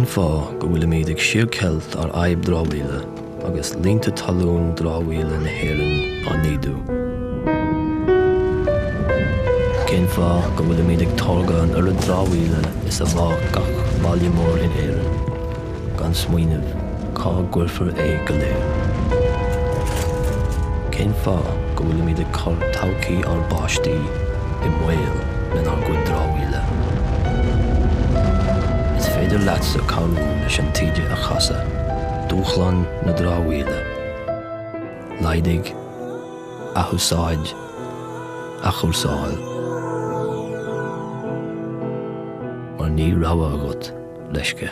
Cén fáth go bhfuilimid ag síorcheilt ár bhfadhb dramhaíola agus líonta talún dramhaíola na hÉireann á n-ídiú? Cén fáth go bhfuilimid ag táirgeadh an oiread dramhaíola is a bheadh gach baile mór in Éirinn, gan smaoineamh cá gcuirfear é go léir? Cén fáth go bhfuilimid ag cur todhchaí ár bpáistí i mbaol lenár gcuid dramhaíola? Is féidir leatsa cabhrú leis an taoide a chasadh, dúshlán na dramhaíola, laghdaigh, athúsáid, athchúrsáil. Mar níl rogha agat, leisce.